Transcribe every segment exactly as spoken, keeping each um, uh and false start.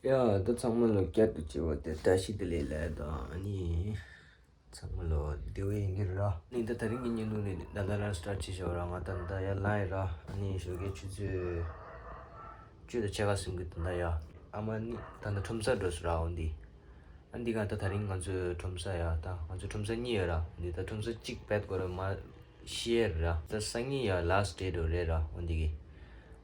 ཡ་ད་ཚང་མ་ལོ་བསྐྱར་དུ་བྱེད་པ་དེ་བཀྲ་ཤིས་བདེ་ལེགས་ལབ་དང་ཨ་ནི། ཚང་མ་ལོ་བདེ་བོ་ཡིན་གྱི་ར། ནི་ད་དེ་རིང་གི་བརྙན་ཐུང་ནི་ད་ལྟ་རང་སི་ཊར་ཊི་བྱེད་ཤོག་ར། ང་ད་ད་ཡར་ལངས་ཡིན་ར། ཨ་ནི་ཞོགས་ཀའི་ཆུ་ཚོད་བཅུ་དང་ཕྱེད་ཀ་ཟིན་གི་ད་ད་ཡ། ཨ་མ་ནི་ད་ད་ཁྲོམ་ས་འགྲོ་སོང་ར། འོ་འདི། ཨ་འདི་ག་ད་དེ་རིང་ང་ཚོའི་ཁྲོམ་ས་ཡ། ད་ང་ཚོ་ཁྲོམ་ས་གཉིས་ཡོད་ར། འདི་ད་ཁྲོམ་ས་གཅིག་བེད་དགོས་ར་མ་ཤེས་ར། ད་སང་ཉིན་ཡ་ལཱ་སི་ཊི་ཌེ་འགྲོ་རེད་ར། འོ་འདི་གི།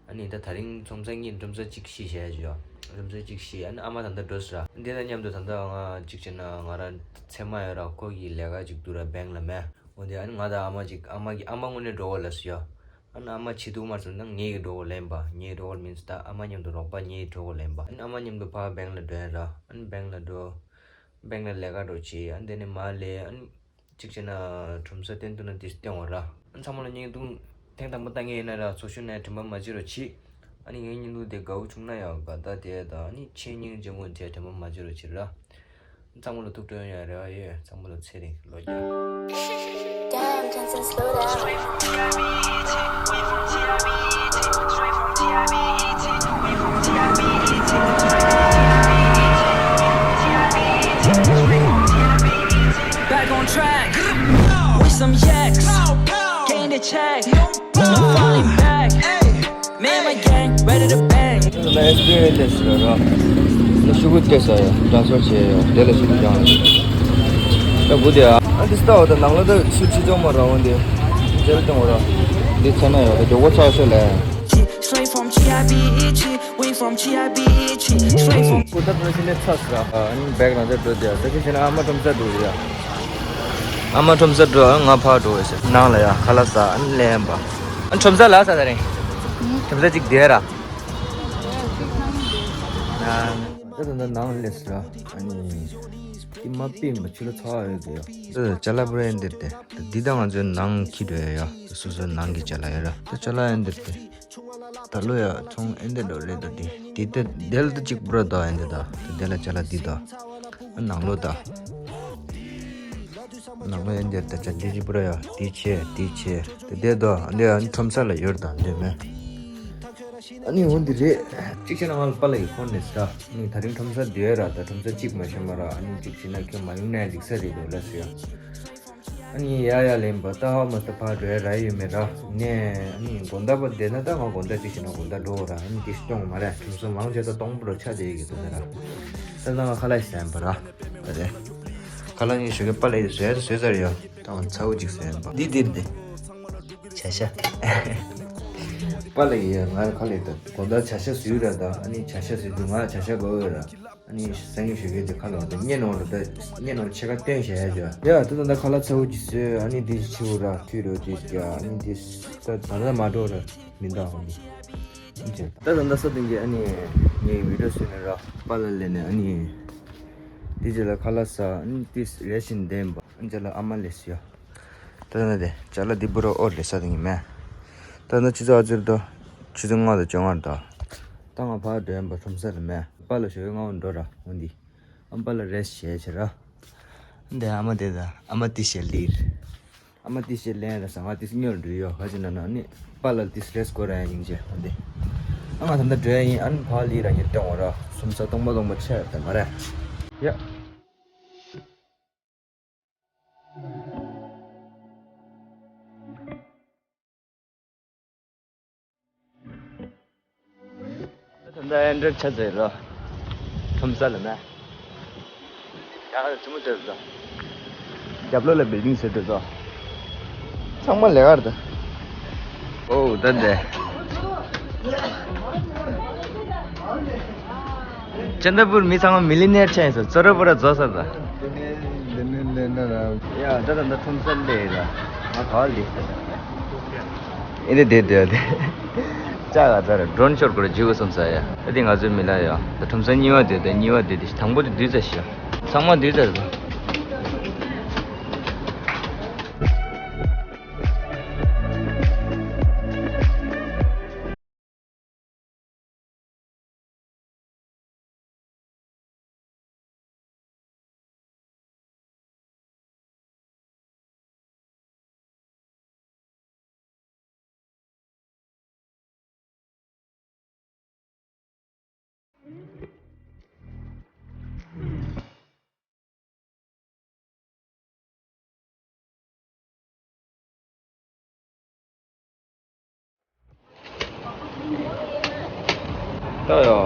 ཨ་ནི་ད་དེ་རིང་ཁྲོམ་ས་གཉིས་ཁྲོམ་ས་གཅིག་ཤི་བྱས་བྱོས། ཁྲོམ་ས་གཅིག་ཤི། ཨ་ནི་ཨ་མ་ད་ལྟ་འགྲོ་སོང་ར། འདི་དང་མཉམ་དུ་ད་ལྟ་ང་གཅིག་བྱས་ན་ང་རང་ཚེ་མ་ཡོད་ར། ཁོ་གི་ལས་ཀ་གཅིག་འདུག་ར་བེང་ལ་མེད། འོ་འདི་ཨ་ནི་ང་དང་ཨ་མ་གཅིག་ཨ་མ་གི་ཨ་མ་དངོས་གནས་འགྲོ་གོ་ལ་སོང་ཡ། ཨ་ནི་ཨ་མ་བྱེད་ཐུབ་མ་སོང་ན་ངེད་ཀྱི་འགྲོ་གོ་ལེན་པ། ངེད་འགྲོ་གོ་མིན་ད་ཨ་མ་མཉམ་དུ་རོགས་པ་ངེད་འགྲོ་གོ་ལེན་པ། ཨ་ནི་ཨ་མ་མཉམ་དུ་ཕར་བེང་ལ་འགྲོ་ཡ་ར། ཨ་ནི་བེང་ལ་འགྲོ། བེང་ལ་ལས་ཀ་འགྲོ་བྱེད། ཨ་ནི་དེ་ནས་མར་ལས་ཨ་ནི། གཅིག་བྱས་ན་ཁྲོམ་ས་བསྟན་ཐུབ་ན་དེ་བསྟན་འོང་ར། ཨ་ནི་ཚང་མ་ལ་བརྙན་ཐུང་ཐེངས་དང་པོ་ལྟ་མཁན་ཡིན་ན་ར་ཚོགས་ཞུགས་ནས་དྲན་པ་མ་བརྗེད་རོགས་གྱིས། ཨ་ནི་ངའི་བརྙན་ཐུང་དེ་དགའ་བོ་བྱུང་ན་ཡང་དགའ་རྟགས་དེ་དང་ཨ་ནི་ཆེད་མངགས་ཅན་ངོ་དེ་དྲན་པ་མ་བརྗེད་རོགས་གྱིས་ར། ཨ་ནི་ཚང་མ་ལ་ཐུགས་སྤྲོ་ཡོང་ཡ་རེ་བ་ཡོད། ཚང་མ་ལ་ཚེ་རིང་ལོ་བརྒྱ། Damn, Johnson, slow down. Back on track with some yaks. Getting the check. No falling back. Me and my gang ready to bang. ད་ལྟ་ཨེས་བི་ཨའི་ལས་ཟེར་ར། ད་ཤོག་གུ་སྐྱེལ་ས་ཡ་ཊ་རན་སི་ཕར་བྱས་ཡ་དེ་ལ་ཤོག་གུ་རྒྱག་ཡ། ད་སྒུག་དེ་ཡ། ཨ་འདི་ལྟ་བ་ད་ནང་ལ་ད་ཆུ་ཆུ་ཅོག་མ་ར་བ་འདི། འཇལ་གཏོང་བ་ར། འདི་ཚ་ན་ཡ་ད་མགྱོགས་པོ་ཚར་ཤོག་ལས། Straight from G I B E G, we from G I B E G, straight from གོ་ད་ད་ཤི་ནས་ཚ་སི་ར། ཨ་ནི་བེག་རང་ཚ་འགྲོ་དེ་ཡ། ད་ཤི་ཤི་ན་ཨ་མ་ཁྲོམ་ས་འགྲོ་ཡ། ཨ་མ་ཁྲོམ་ས་འགྲོ། ང་ཕར་འགྲོ་ཟེར། ནང་ལ་ཡ་ཁ་ལག་ཟ། ཨ་ནི་ལེན་པ། ཨ་ཁྲོམ་ས་ལ་ས་ད་རེད། ཁྲོམ་ས་གཅིག་བསྡད་ར། ད་ད་ད་ནང་སླེབས་ར། ཨ་ནི་ཏི་མ་པི་མ་ཆུ་ལ་ཚ་ཡོད་དེ་ཡ། ད་ཅ་ལག་པུ་ར་ཡིན་དེར་དེ། འདི་ད་ང་ཚོའི་ནང་འཁྱེར་འགྲོ་ཡ་ཡ། སོ་སོའི་ནང་གི་ཅ་ལག་ཡོད་ར། ད་ཅ་ལག་ཡིན་དེར་དེ། ད་ལོ་ཡ་ཚོང་ཨེ་འདི་འགྲོ་རེད་ད། དེ་དེ་དེ་དེ་ལ་ད་གཅིག་པུ་ར་ད་ཨེ་འདི་ད། དེ་ལ་ཅ་ལག་འདི་ད། ཨ་ནང་ལོ་ད། ནང་ལོ་ཡ་འདིར་ད་ཅ་འདི་གཅིག་པུ་ར་ཡ། དེ་ཆེ་དེ་ཆེ། དེ་དེ་ད་འདི་ཨ་ནི་ཁྲོམ་ས་ལ་ཡོད་ད་འདི་མེད། ཨ་ནི་འོ་འདི་རེད། གཅིག་བྱས་ན་ང་ལ་པཱ་ལགས་ཀྱི་ཕོན་ནས་ད། ཨ་ནི་དེ་རིང་ཁྲོམ་ས་བསྡད་ར། ད་ཁྲོམ་ས་གཅིག་མ་ཤེས་མ་ར། ཨ་ནི་གཅིག་བྱས་ན་ཁྱོད་མ་ཡོང་ན་འགྲིག་ས་རེད་འདུག་ལབ་ཟེར་ཡ། ཨ་ནི་ཡ་ཡ་ལེན་པ་ད་མ་ད་ཕར་འགྲོ་ཡ་རག་ཡོད་མེད་ར། ནས་ཨ་ནི་དགོང་དག་པ་བསྡད་ན་ད་ང་དགོང་དག་གཅིག་བྱས་ན་དགོང་དག་འགྲོ་ར། ཨ་ནི་དེ་སྟོང་མ་རེད། ཁྲོམ་ས་མང་ཆེ་ད་སྟོང་པོ་ར་ཆགས་བསྡད་ཡོད་གི་ད་ད་ར། ད་ད་ང་ཁ་ལག་ཟ་ཡིན་པ་ར། ད་རེད། ཁ་ལག་ངས་ཞོགས་ཀས་པཱ་ལགས་ཀྱིས་བཟོས་བཟོས་ཚར་ཡོད། ད་ང་ཚ་བོ་གཅིག་ཟ་ཡིན་པ། འདི་འདིར་འདི། བྱ་ཤ། པཱ་ལགས་ཀྱིས་ང་ཁ་ལག་ད་དགོང་དག་བྱ་ཤ་བཟོས་ར། ད་ཨ་ནི་བྱ་ཤ་བཟོས་དུས་ང་བྱ་ཤ་དགོས་ཡོད་ར། ཨ་ནི་སང་ཉིན་ཞོགས་ཀས་དེ་ཁ་ལག་ད་བརྙན་ནང་ལ་ད་བརྙན་ནང་ཕྱེད་ཀ་སྟོན་བྱ་ཡ་ཅིག་ཡ། ད་ད་ད་ཁ་ལག་ཚ་བོ་གཅིག་བཟོས། ཨ་ནི་འདི་ཕྱི་བོ་ར་ཁུལ་རོ་གཅིག་ཡ། ཨ་ནི་འདི་ད་ད་ད་མ་འགྲོ་ར་མི་འདའ་འོང་གི། ད་ད་ད་ས་སྟེང་གི་ཨ་ནི་ངའི་བི་ཌི་ཡོ་བཟོས་ནས་ར་པཱ་ལགས་སླེབས་ནས། ཨ་ནི་དེ་རྗེས་ལ་ཁ་ལག་ཟ། ཨ་ནི་དེ་རེ་བཞིན་བསྡད་པ། ཨ་ནི་རྗེས་ལ་ཨ་མ་སླེབས་སོང་ཡ། ད་ད་དེ་ཅ་ལག་འདི་པུ་ར་ཨོ་རེད་ས་སྟེང་གི་མེད། ད་ད་ཆུ་ཚོད་ཨ་ཙིར་དོ། ཆུ་ཚོད་ལྔ་དང་བཅོ་ལྔ་རེད་ད། ད་ང་ཕར་འགྲོ་ཡིན་པ་ཁྲོམ་ས་ལ་མེད། པཱ་ལགས་ཞོགས་ཀས་སྔ་པོ་འགྲོ་ར་འོ་འདི། ཨ་མ་པཱ་ལགས་རེ་བཞིན་བྱས་བྱས་ར། འདི་ཨ་མ་དེ་ད་ཨ་མ་ཏི་ཤ་ལིར། ཨ་མ་ཏི་ཤ་ལེན་ར་ས་ང་ཏི་སྨྱོར་འགྲོ་ཡོད་ག་ཅི་ན་ན་ནི་པཱ་ལགས་ཏི་སི་རེས་སྐོར་ར་ཡིན་ཅེ་འོ་འདི། ཨ་ང་ད་ལྟ་འགྲོ་ཡ་ཡིན། ཨ་ནི་ཕར་ལི་ར་ངས་སྟོན་འོང་ར། སུམ་ས་སྟོང་པ་སྟོང་པ་ཆད་ད་མ་རེད། ཡ། ད་ལྟ་ཨེ་འདྲ་ཆ་ཚད་རོ། ཁྲོམ་ས་ལ་ན། ཡང་ལ་ཆུ་མོ་ཆེ་རེད་དོ། རྒྱབ་ལོགས་ལ་བིལ་ཌིང་ཟེར་འདུག་དོ། ཚང་མ་ལས་ཀ་རེད་དོ། ཨོ་ད་འདི། ཅན་དྲ་པུར་མི་ཚང་མ་མི་ལི་ནེར་ཆགས་ཡིན་ས། ཙོ་ར་པུ་ར་རྫོགས་ས་ད། དེ་ནས་དེ་ནས་ལས་ན་ར། ཡ་ད་ད་ད་ཁྲོམ་ས་ལས་ར། ང་ག་ལི། ཨེ་དེ་དེ་དེ་དེ། ཅག་ག་ཚར་ཌོན་ཤོར་ཀོར་ཇིའུ་སོང་ས་ཡ། ཨ་དེ་ང་ཚོའི་མི་ལ་ཡ། ད་ཁྲོམ་ས་གཉིས་པ་དེ་དང་གཉིས་པ་དེ་དེ་དང་པོ་དེ་དུས་ཚ་ཤི། ཚང་མ་དུས་ཚ་རེད། ཡོ་ཡོ།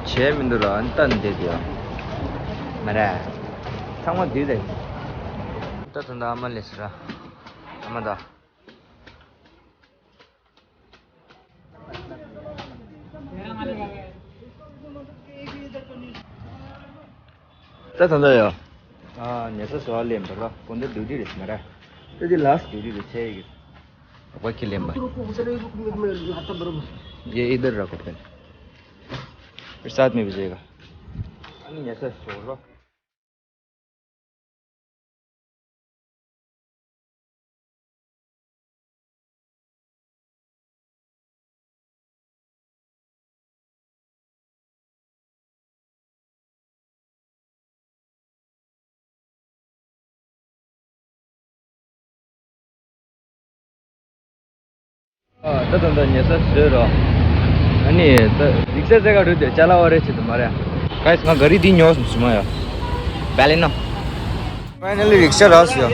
བྱས་མི་འདུག་ར། ཨ་ནི་ལྟ་ནི་བསྡད་དེ་ཡོ། མ་རེད། ཚང་མ་བསྡུས་ཏེ། ད་ད་ད་ཨ་མ་སླེབས་སོང་ར། ཨ་མ་ད། ད་ད་ད་ཡོ། ཨ་ཉལ་ས་བཟོ་བ་སླེབས་པ་ར། དགོང་དག་ཌིའུ་ཊི་རེད་མ་རེད། ད་འདི་ལཱ་སི་ཊི་ཌིའུ་ཊི་རེད་ཟེར་གི། ཨ་ཁོ་ཁྱི་ལེན་པ། ये इधर रखो पेन। फिर साथ में भी जाएगा। अनि ऐसा छोड़ लो। ཨ་ད་ད་ད་ཉལ་ས་བཟོས་རོགས། ཨ་ནི་ད་རིག་ས་རྩེ་ག་རུ་དེ་ཅ་ལག་བ་རེ་ཆེ་དུ་མ་རེད། གའི་སི་ང་ག་རི་འདི་ཉོ་སོང་སུ་མ་ཡོ། བེ་ལེ་ནོ། ཕའི་ནལ་ལི་རིག་ས་རག་སོང་ཡོ།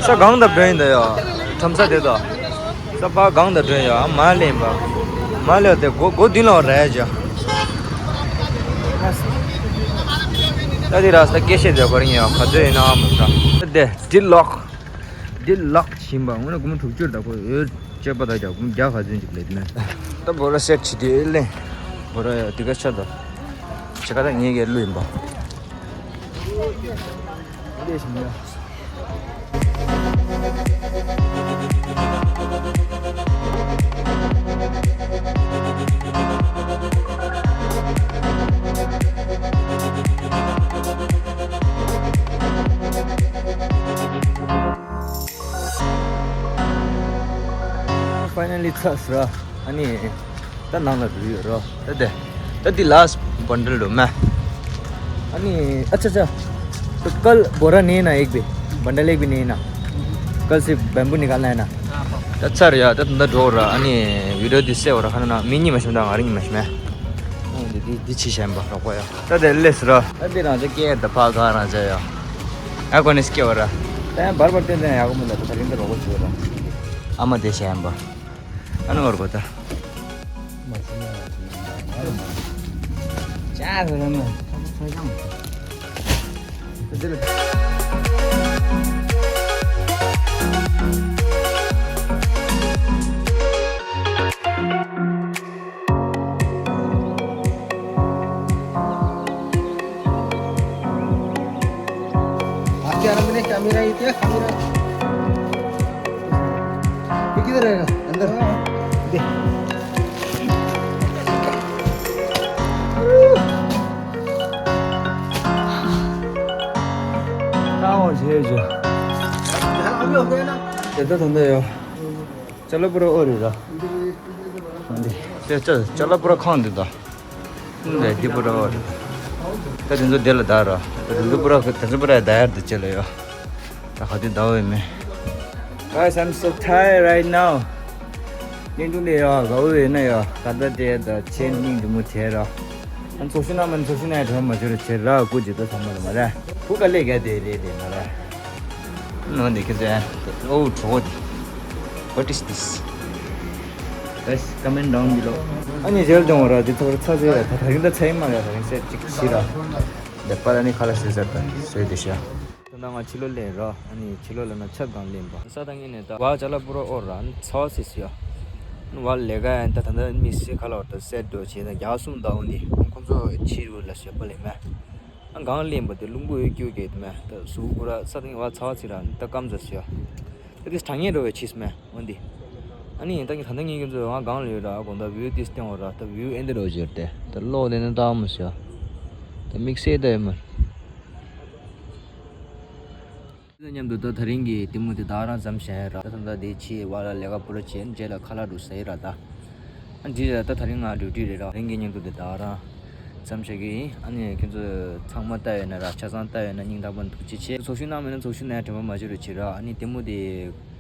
ས་གང་དང་བྲོས་ཡིན་ད་ཡོ། ཁྲོམ་ས་དེ་དང་། ས་ཕ་གང་དང་བྲོས་ཡོ། ཨ་མ་ལེན་པ། མ་ལེ་དེ་སྒོ་སྒོ་མདུན་ལ་ར་ཡ་ཇ། ད་དེ་ར་ས་སྐད་བཤད་དེ་ག་རེ་ཡིན་ཡོ། ག་ཚོད་ཡིན་ན་ཨ་མ་ས། ད་དེ་ཌི་ལོག་ཌི་ལོག་བྱིན་པ་ངོ་ན་སྒོར་མོ་དྲུག་ཅུ་རེད། ད་ཁོ་ཡོད་ཅེས་པ་ད་རྒྱ་སྒོར་མོ་བརྒྱ་ག་ཚོད་ཅིག་ལས་དེ་ནས། ད་བོ་ར་སེ་ཊི་བྱེད་དེ་ལེ། བོ་ར་དེ་ག་ཆ་ད། ཆ་ག་ད་ངེད་ཀྱི་ལུས་ཡིན་པ། ལས་བྱིན་ཡ། ཕའི་ནལ་ལི་ཚར་སོང་ར། ཨ་ནི་ད་ནང་ལ་འགྲོ་ཡོད་རོ། ད་དེ་ད་དེ་ལཱ་སི་ཊི་བན་ཌལ་འགྲོ་མ། ཨ་ནི་ཨ་ཆ་ཆ། तो कल बोरा नहीं ना एक भी, बंडल एक भी नहीं ना। कल सिर्फ बैम्बू निकालना है ना। ད་ཚར་ཡ། ད་ད་འགྲོ་ར། ཨ་ནི་བི་ཌི་ཡོ་འདི་བསད་འོ་ར། ཁ་ན་ན་མི་གཉིས་མ་ཤི་ད་ང་རང་གཉིས་མ་ཤི་མེད། འདི་འདི་འདི་ཕྱི་ཞན་པ་རོགས་པ་ཡ། ད་དེ་ལས་ར། ད་དེ་རང་ཅག་སྐད་ད་ཕ་ག་རང་ཅག་ཡ། ཨ་ཁོ་ནི་སྐད་འོ་ར། ད་ཡང་བར་བར་བསྟན་ན་ཡག་གི་མི་འདུག་ད་རིང་ད་རོགས་པ་བྱོས་ར། ཨ་མ་དེ་ཞན་པ། ཨ་ནི་འོར་གོ་ད། ཅག་ཟེར་ན། आपके आराम में कैमरा ही क्या? कैमरा। ये किधर रहेगा? अंदर। दे। कहाँ हो छे जो? अभी हो गया ना? ये तो धंधा हो। चलो पूरा और ही रहा। चलो पूरा खान देता। འདི་པུ་ར། ད་དེ་ཚོ་དེ་ལ་བདའ་ར། ད་དེ་ཚོ་པུ་ར་དེ་ཚོ་པུ་ར་བདའ་ཡར་དུ་བྱེད་ལ་ཡོ། ད་ག་དུས་བདའ་འོས་མེད། Guys, I'm so tired right now. སྙིང་དུ་ནས་ཡོ་ག་འོས་ན་ཡོ་ག་ད་དེ་ད་ཆེན་སྙིང་དུ་མོ་བྱས་ར། ཨ་ཚོགས་ཤིག་ན་མ་ཚོགས་ཤིག་ན་ཡ་དྲན་མ་བྱོས་ར་བྱེད་ར་སྐུ་ཇི་ད་ཚང་མ་ལ་མ་ར། ཁུ་ག་ལས་ག་དེ་རེད་དེ་མ་ར། ནོ་འདི་ཁྱེད་ཚོ་ཨོ་གྲོགས་འདི། What is this? Guys, comment down below. ཨ་ནི་ཞལ་ལྗང་བ་ར་འདི་ཚོར་ཚ་ཟེར་ཡ་ད་ད་རིང་ད་ཚ་ཡིན་མ་ར། ད་རིང་སེ་ཅིག་ཤི་ར། འདི་པར་ཨ་ནི་ཁ་ལ་སེ་ཟེར་ད་སེ་འདི་ཤ། ད་ང་ཕྱི་ལོགས་ལེན་ར། ཨ་ནི་ཕྱི་ལོགས་ལ་ན་ཆབ་གང་ལེན་པ་ས་ད་ངེད་ནས་ད་བ་ཅ་ལག་པུ་ར་ཨོ་ར་ཨ་ནི་ཚ་བ་སི་སི་ཡ། ཨ་ནི་བ་ལས་ཀ་ཡ་ད་ད་ད་མི་སེ་ཁ་ལ་བ་ད་སེ་འགྲོ་བྱེད་ད་རྒྱ་གསུམ་ད་འོ་འདི་ཁོང་ཚོ་ཕྱི་རུ་ལ་ཞབས་པ་ལེན་མ། ཨ་གང་ལེན་པ་དེ་རླུང་བུ་ཡོད་ཀྱོ་གེ་དེ་མེ་ད་སུ་གུ་ར་ས་དང་བ་ཚ་བ་ཚི་ར་ད་སྐམ་ཟ་སི་ཡ། ད་དེ་གྲང་ངེ་རོ་བའི་ཆིས་མེ་འོན་ཏེ། ཨ་ནི་ད་ངི་ད་ད་ངི་གི་ཚོ་ང་གང་ལ་ཡོད་ར་གོང་ད་བིའུ་དེ་སྟེང་བ་ར་ད་བིའུ་ཨེ་འདི་རོ་ཇེར་ཏེ་ད་ལོ་དེ་ནི་ད་མོ་སི་ཡ། ད་དམིགས་བསལ་ད་ཡོད་མ། དེ་མཉམ་དུ་ད་ད་རིང་གི་ལྟད་མོ་དེ་ད་རང་ཙམ་བྱས་ར། ད་ད་ད་དེ་ཕྱི་བ་ལ་ལས་ཀ་པུ་ར་བྱས་རྗེས་ལ་ཁ་ལག་འགྲོ་ཟེར་ར་ད། ཨ་འདི་ར་ད་ད་རིང་ང་ཌིའུ་ཊི་རེད་ར། རིང་གི་མཉམ་དུ་དེ་ད་རང་ཙམ་བྱེད་ཀྱི་ཡིན། ཨ་ནི་ཁྱེད་ཚོ་ཚང་མ་ལྟ་ཡོད་ན་ར་ཆ་ཚང་ལྟ་ཡོད་ན་སྙིང་ཐག་པ་ནས་ཐུགས་རྗེ་ཆེ། ཚོགས་ཞུགས་གནང་མེད་ན་ཚོགས་ཞུགས་གནང་ཡ་དྲན་པ་མ་བརྗེད་རོགས་བྱེད་ར། ཨ་ནི་ལྟད་མོ་དེ་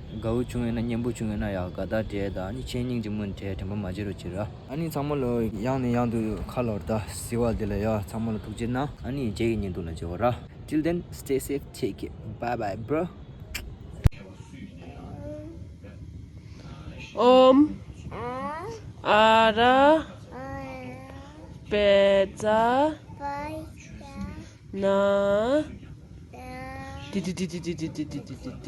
དགའ་བོ་བྱུང་ཡོད་ན་སྙན་པོ་བྱུང་ཡོད་ན་ཡ་དགའ་རྟགས་སྤྲད་དང་ཨ་ནི་མཆན་སྙིང་རྗེ་མོ་སྤྲད་དྲན་པ་མ་བརྗེད་རོགས་བྱེད་ར། ཨ་ནི་ཚང་མ་ལོ་ཡང་ནས་ཡང་དུ་ཁ་ལོར་ད་སི་བ་དེ་ལ་ཡ་ཚང་མ་ལ་ཐུགས་རྗེ་གནང་། ཨ་ནི་རྗེས་ཀྱི་ཉིན་དུ་ལ་མཇལ་བ་ར། Till then, stay safe, take care, bye bye, bro. ཨོམ། ཨ་ར། པད་ཚ། པའི་ས། ན། ད། དི་དི་དི་དི་དི་དི་དི་དི་དི།